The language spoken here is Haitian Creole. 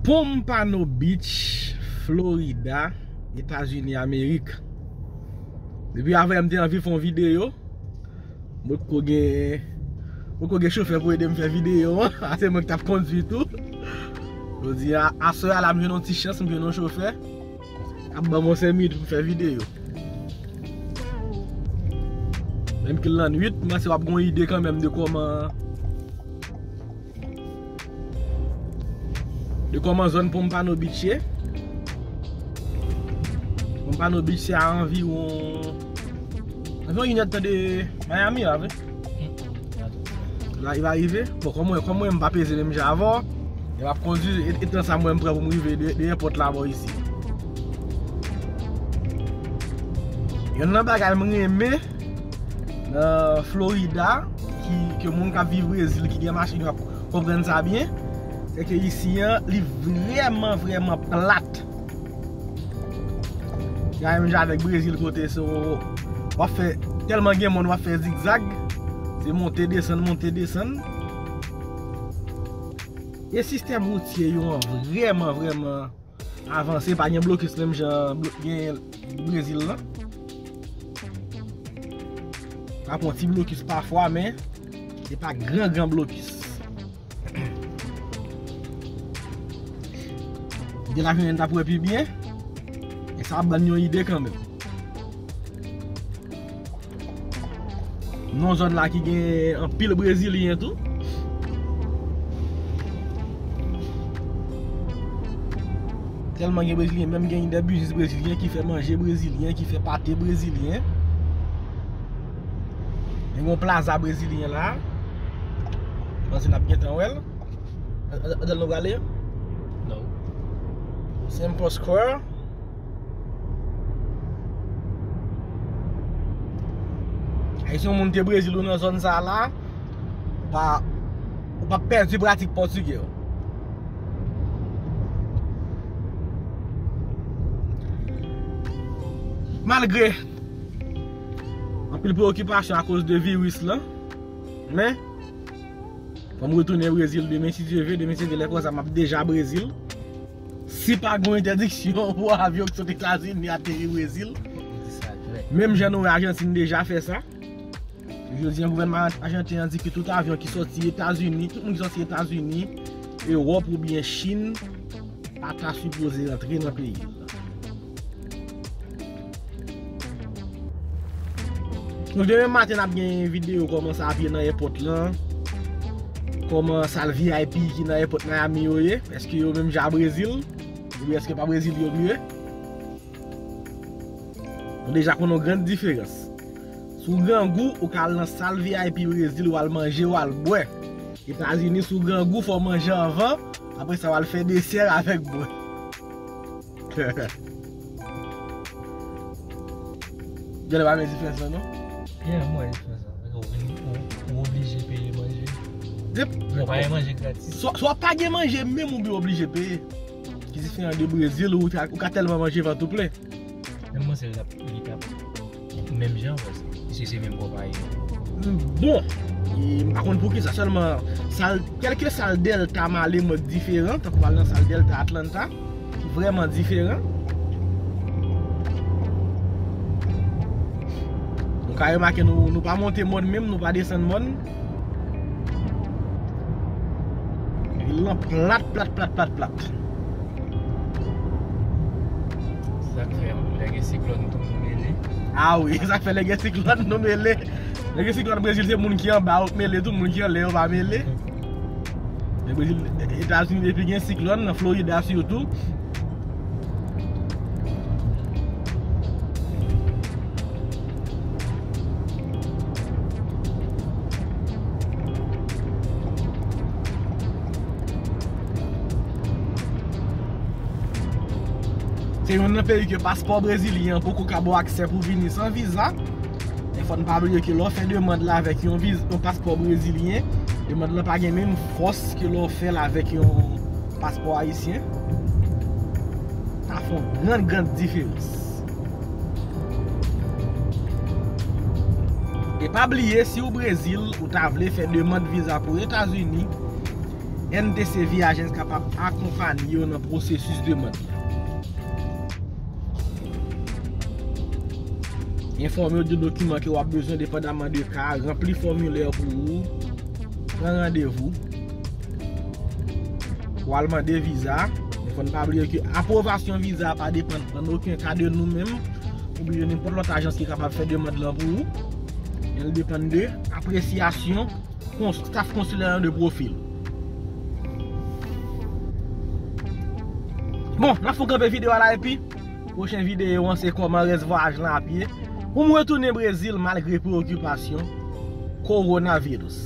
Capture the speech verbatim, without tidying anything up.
Pompano Beach, Florida, Etazini Amerik. Depi avè m te anvi fè yon videyo, mwen poko gen, mwen poko gen chofè pou ede m fè videyo an. Se mwen ki t ap kondui tou. Jodi a, aswè a la, m jwenn yon ti chans, m jwenn yon chofè k ap ban m yon senk minit pou m fè videyo. Menm ke l nan nwit, m panse w ap gen yon ide kanmenm de kòman de kòman zòn Pompano Beach ye. Pompano Beach se a anviwon, anviwon inèdtan de Miami la, vre? La, li va rive. Bon, kòm mwen, kòm mwen, m pa peze menm jan avè w. E m ap kondui, e, e tan sa mwen m pran pou m rive de, de èpòt la bò isi. Youn nan bagay m renmen nan Florida, ki, ke moun k ap viv Brezil, ki gen machin, yo ap konprann sa byen, se ke isi an, li vrèman, vrèman plat. Li pa menm jan avèk Brezil kote se w ap fè, tèlman gen mòn, w ap fè zigzag, se monte, desann, monte, desann. E sistèm woutye yo an vrèman, vrèman avanse, pa gen blokis menm jan blo-, gen Brezil lan. Ka pran ti blokis pafwa, men se pa gran, gran blokis. Kote lajounen n t ap wè pi byen, e sa ap ban n yon ide kanmenm. Nan zòn la ki gen anpil Brezilyen tou. Tèlman gen Brezilyen, menm gen de biznis Brezilyen ki fè manje Brezilyen, ki fè pate Brezilyen. Gen yon plaza Brezilyen la. M panse n ap gentan wè l. Adan nou prale? No. Simple Square. Ay, si yon moun te Brezil ou nan zòn sa la, ou pa, ou pa pèdi pratik pòtigè w. Malgre anpil preokipasyon akoz de viris lan, men fò m retounen Brezil demen, si Dye ve. Demen, si Dye lè konsa, m ap deja Brezil. Si pa gen entèdiksyon pou avyon ki sot Etazini ateri Brezil, menm jan nou wè Ajantin deja fè sa. Jodi a, gouvènman ajanten an di ke tout avyon ki sòti Etazini, tout moun ki sòti Etazini, Ewòp oubyen Chin, pa ta sipoze rantre nan peyi l. Donk, demen maten, n ap gen videyo kòman sa ap ye nan èpòt lan, kòman sal V I P ki nan èpòt Miami yo ye, èske yo menm jan a Brezil, oubyen èske pa Brezil yo ye. Nou deja konn yon gran diferans. Si w grangou, ou ka al nan sal V I P Brezil, w al manje, w al bwè. Etazini, si w grangou, fò w manje anvan, apre sa, w al fè desè avèk bwè. Genlè pa menm diferans lan, non? Yeah, m wè diferans lan. Ou vin, ou, ou oblije peye manje. Yep. Ou pa gen manje gratis. Swa, swa pa gen manje menm, ou byen oblije peye. Ki diferan de Brezil, ou ka, ou ka tèlman manje vant ou plen. Menm manje l t ap, li t ap menm jan, paske se, se menm konpayi. Bon, e m pa konn poukisa, sèlman sal, kèlke sal Delta m ale, mwen diferan, tankou m al nan sal Delta Atlanta, ki vrèman diferan. Nou ka remake, nou, nou pa monte mòn menm, nou pa desann mòn. Vil lan plat, plat, plat, plat, plat. Sa k fè lè gen siklòn tou nou mele. Ah wi, sa k fè lè gen siklòn nou mele. Lè gen siklòn Brezil, se moun ki anba yo k mele, tout moun ki anlè yo pa mele. Men Brezil, Etazini, depi gen siklòn, nan Florida sitou. Se youn nan peyi ke paspò brezilyen an poko ka ba w aksè pou vini san viza. Men fò n pa bliye ke lè w fè demann la avèk yon viz-, yon paspò brezilyen, demann lan pa gen menm fòs ke lè w fè l avèk yon paspò ayisyen. Sa fè yon grann, grann diferans. E pa bliye, si w Brezil, ou ta vle fè demann viza pou Etazini, N T C V Agents kapab akonpanye w nan pwosesis demann nan. Enfòme w de dokiman ke w ap bezwen depandaman de ka, ranpli fòmilè pou ou, pran randevou. W al mande viza. Men fò n pa bliye ke apwovasyon viza pa depann an okenn ka de nou menm oubyen nenpòt lòt ajans ki kapab fè demann lan pou ou. Men l depann de apresyasyon kons-, staff konsilè lan de pwofil. Bon, n ap fè kanpe videyo a la epi pwochen videyo an se kòman rès vwayaj lan ap ye. Pou m retounen Brezil malgre preokipasyon kowonaviris.